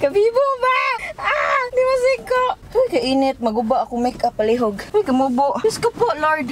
Kabibo ba? Ah! Di masiko! Uy, kainit. Maguba ako makeup palihog. Uy, kamubo. Diyos ko po, Lord.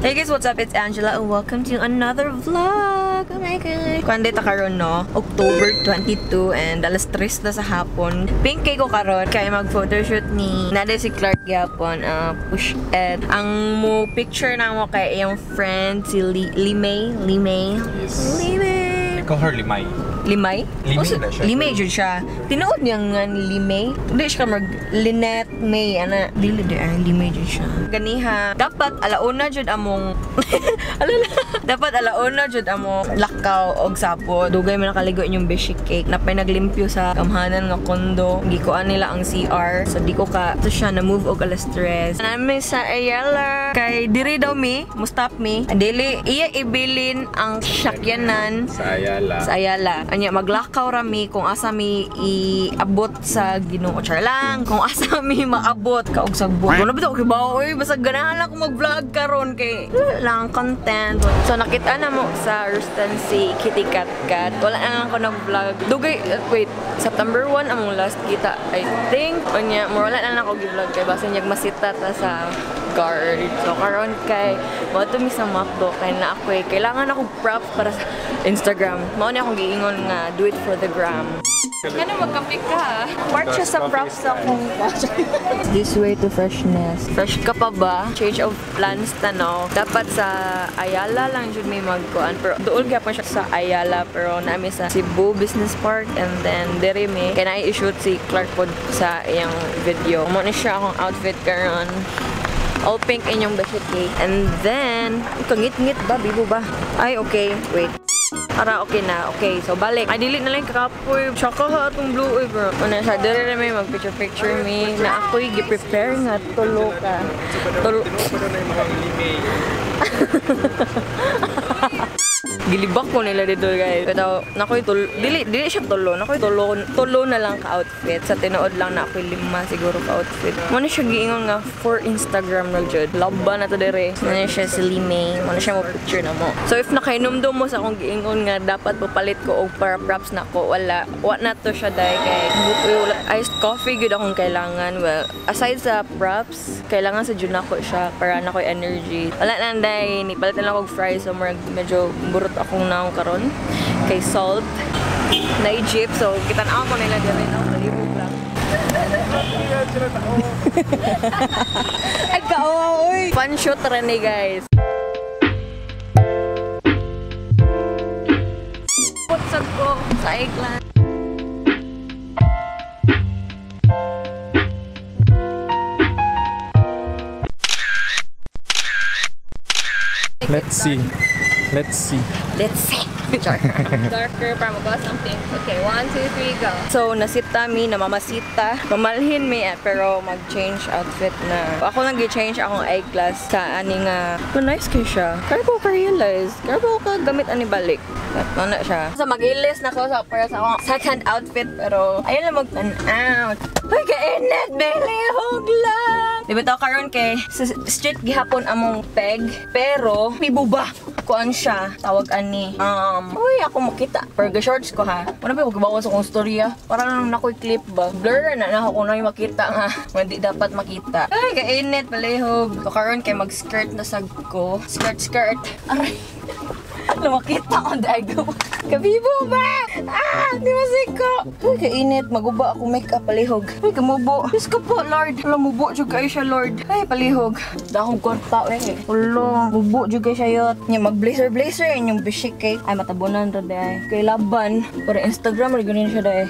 Hey guys, what's up? It's Angela and welcome to another vlog! Oh my God! Kuan ta karon no? October 22 and alas 3 na sa hapon. Pink kay ko karon kay mag-photoshoot ni Nade si Clark gyapon, push it. Ang mo picture na mo kay iyang friend si Limay, Limay. Yes. Limay. I call her Limay. Limay? Limay oh, na siya. Limay jud siya. Tinuod niya nga ni Limay. Hindi siya mag Lynette May ana. Dili di ay Limay jud siya. Ganiha dapat alauna jud among alala. Dapat alauna jud among lakaw og sapot. Dugay man nakaligo inyong beshi cake. Napay naglimpyo sa kamhanan nga kondo. Gikuan nila ang CR. So di ko ka to siya na move og alas 3. Nami sa Ayala kay diri daw mi, mo stop mi. Dili iya ibilin ang sakyanan sa Ayala. Sa Ayala. Anya maglakaw rami kung asa mi iabot sa Ginoo. Char lang kung asa mi maabot kaog sagbot. Wala bitaw kibaw oy, basta ganahan lang ko mag-vlog karon kay lang content. So nakita na mo sa Rustan si Kitty Cat Cat. Wala na lang ko nag-vlog. Dugay wait, September 1 among last kita I think. Anya mo wala na lang ko gi-vlog kay basta nyag masita ta sa guard. So karon kay moadto mi sa McDo kay na ako kailangan ako props para sa Instagram. Mao ni akong giingon nga do it for the gram. Ano magkape ka? Part siya sa props akong This way to freshness. Fresh ka pa ba? Change of plans ta no. Dapat sa Ayala lang jud may magkuan pero duol gyapon siya sa Ayala pero nami sa Cebu Business Park and then diri mi kay naay i-shoot si Clark pod sa iyang video. Mo ni siya akong outfit karon. All pink inyong beshi cake. And then, kangit-ngit ba? Bibo ba? Ay, okay. Wait. Ara, okay na. Okay, so balik. Ay, dili na lang kakapoy. Tsaka ha, atong blue oy, bro. Una siya, dili na may mag-picture-picture me. Na ako'y gi-prepare nga tulo ka. Tulo. Gilibak ko nila dito, guys. Pero, nakoy tulo. Dili, dili siya tulo. Nakoy tulo, tulo na lang ka-outfit. Sa tinuod lang na ako'y 5 siguro ka-outfit. Muna siya giingon nga for Instagram na jud. Laba na to dire. Muna siya si Limay. Muna siya mo picture na mo. So, if nakainumdum mo sa akong giingon nga dapat papalit ko og para props na ko, wala. Wa na to siya dahil kay iced coffee gud akong kailangan. Well, aside sa props, kailangan sa jud nako siya para nakoy energy. Wala na dahil nipalit na lang og fries so medyo burot akong naong karon kay salt na Egypt. So kita na ako nila diri no, palibog lang. Ay kao oy. Fun shoot ra ni guys. Putsad ko sa iklan. Let's see. Let's see. Let's see. Darker para magawa something. Okay, 1, 2, 3, go. So, nasita mi, namamasita. Mamalhin mi eh, pero mag-change outfit na. Ako nang gi-change akong eyeglass sa ani nga. Oh, nice kay siya. Kaya ko ka-realize. Kaya ko ka-gamit ani balik. But, ano siya. So, mag-ilis na ko sa para sa akong second outfit. Pero, ayun lang mag-turn out. Uy, kainit! Belihog lang! Di ba ito karon kay sa street gihapon among peg. Pero, may buba. Kuan siya, tawag ani. Uy, ako makita. Pero shorts ko ha. Wala ba magbawas akong storya? Para lang nakoy clip ba? Blur na na ako na makita nga. Hindi dapat makita. Ay, kainit palihog. So karon kay mag-skirt na sag ko. Skirt, skirt. Aray. Lumakita ko daigo. Kabibo ba? Ah, di masiko. Uy, kainit. Maguba ako makeup palihog. Uy, kamubo. Diyos ko po, Lord. Wala, mubo jud kayo siya, Lord. Ay, palihog. Dakong kwarta eh. Wala, mubo jud kayo siya yot. Nya mag-blazer blazer inyong beshi cake. Ay, matabunan ra day. Kay laban. Para Instagram ra ganun siya day.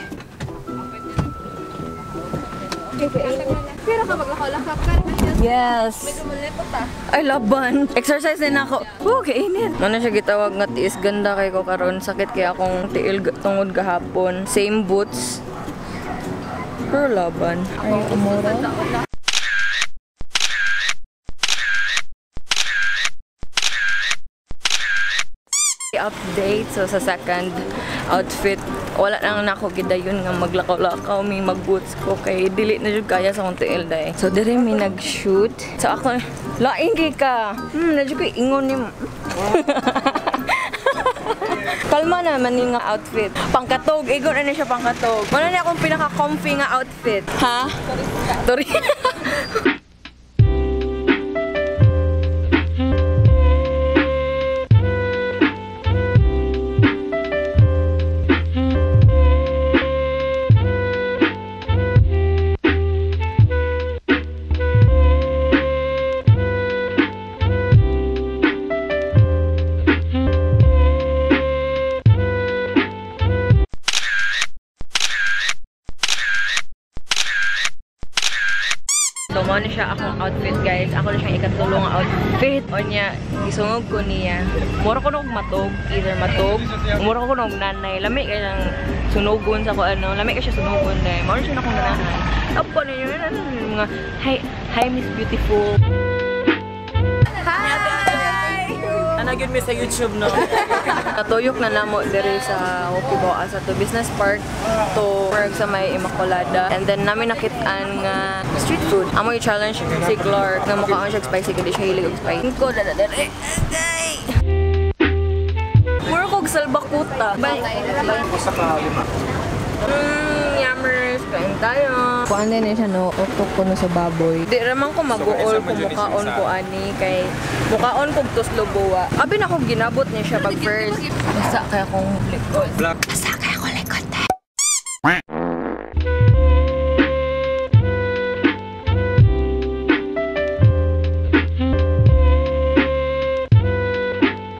Pero ka maglakaw-lakaw ka. Yes. Medyo malipot ah. Ay, laban. Exercise din ako. Oh, kainit. Ano siya gitawag nga tiis ganda kay ko karon. Sakit kay akong tiil tungod gahapon. Same boots. Pero laban. Ay, umura. Update. So, sa second outfit, wala nang nako gidayon nga maglakaw-lakaw mi mag-boots ko kay dili na jud kaya sa akong tiil day. So, dire mi nag-shoot. So, ako Laing kay ka. Nadyo ko ingon ni. Kalma naman yung nga outfit. Pangkatog, igon na siya pangkatog. Wala na akong pinaka-comfy nga outfit. Ha? Sorry. So, mo na siya akong outfit, guys. Ako na siyang ikatulong outfit. O niya, isungog ko niya. Mura ko nog matog. Either matog. Mura ko nog nanay. Lami kay siyang sunugon sa ko ano. Lami kay siya sunugon dahil. Mura siya na akong nanahan. Apo na yun. Mga, hi, hi Miss Beautiful. Hi! Anagin mi sa YouTube, no? Natuyok na namo diri sa Wokiboa sa to Business Park to work sa may Immaculada. And then namin nakitaan nga street food. Amo i-challenge si Clark na mukhaon siya spicy kay di siya hilig og spicy. Ko na diri. Mura kog salbakuta. Bye. Sa kalima. Yammers, kain tayo. Kuan din siya no, utok ko no sa baboy. Di raman ko mag-uol kung mukaon ko ani kay mukaon kog tuslo buwa. Abi na kog ginabot niya siya pag first. Basta kaya kong likod. Black. Basta kaya kong likod.